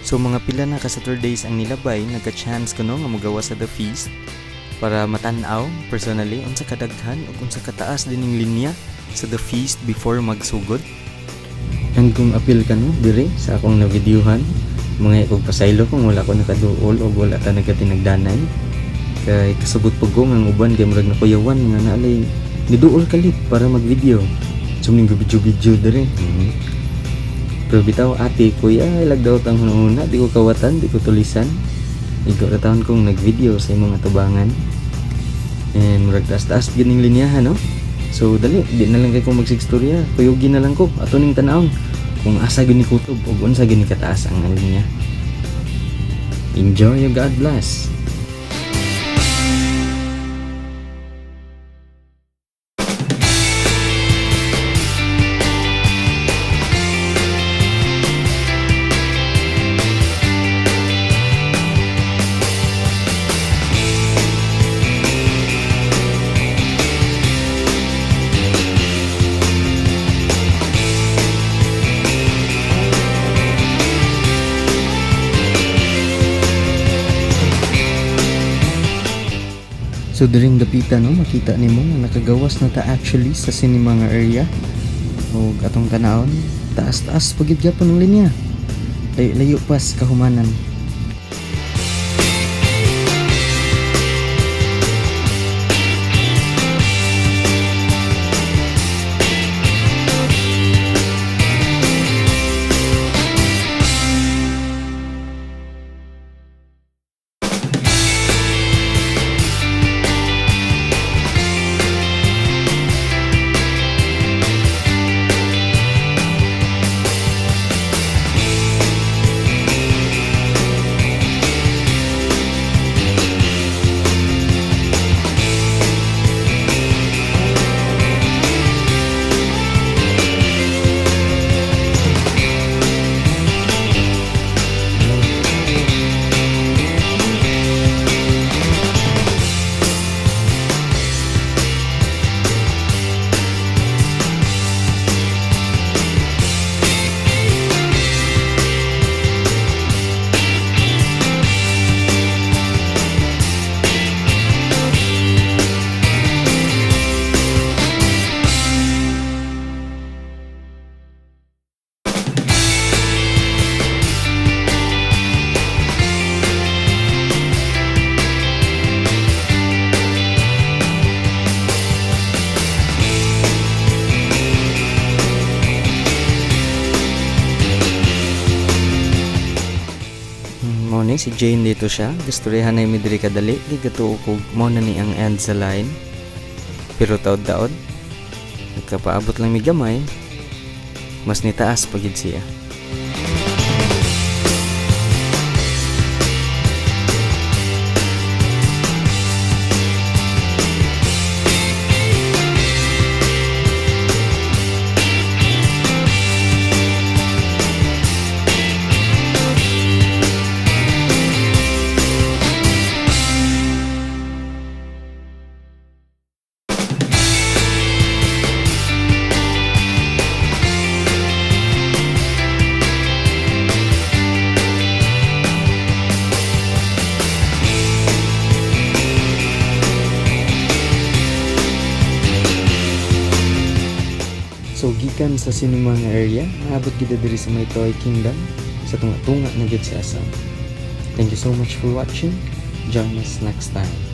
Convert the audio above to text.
So mga pila na ka Saturdays ang nilabay, nagka-chance ko, no, nga mogawas sa The Feast para matan-aw personally unsa kadaghan ug unsa kataas dining linya sa The Feast before magsugod. And kung apil ka, no, diri sa akong na-videohan, mga ikog pasaylo kung wala ko nakaduol o wala ta nagatinagdanay. Kay kasabot pag ko nga ang uban kay murag nakuyawan nga naalay niduol kalit para mag-video. So ning video-video diri. Pero bitaw, ate, kuya, lagdaw tang hunahuna, di ko kawatan, di ko tulisan. Igo ra taon kong nag-video sa imong atubangan. And murag taas-taas gyud ning linyahan, no? So dali, di na lang kay ko magsigstorya. Kuyugi na lang ko ato ning tan-awon kung asa gyud ni kutob ug unsa gyud ni kataas ang linya. Enjoy and God bless. So diring dapita, no, makita nimo nga nakagawas na ta actually sa cinema nga area. Ug atong tanawon, taas-taas pa gid gyapon ang linya. Layo-layo pa sa kahumanan. Mao ni si Jane dito siya. Gistoryahan na mi diri kadali. Gigatuo ko mao na ni ang end sa line. Pero taod-taod, nagkapaabot lang mi gamay, mas nitaas pa gid siya. So gikan sa cinema nga area, naabot kita diri sa may Toy Kingdom sa tunga-tunga na gid sa SM. Thank you so much for watching. Join us next time.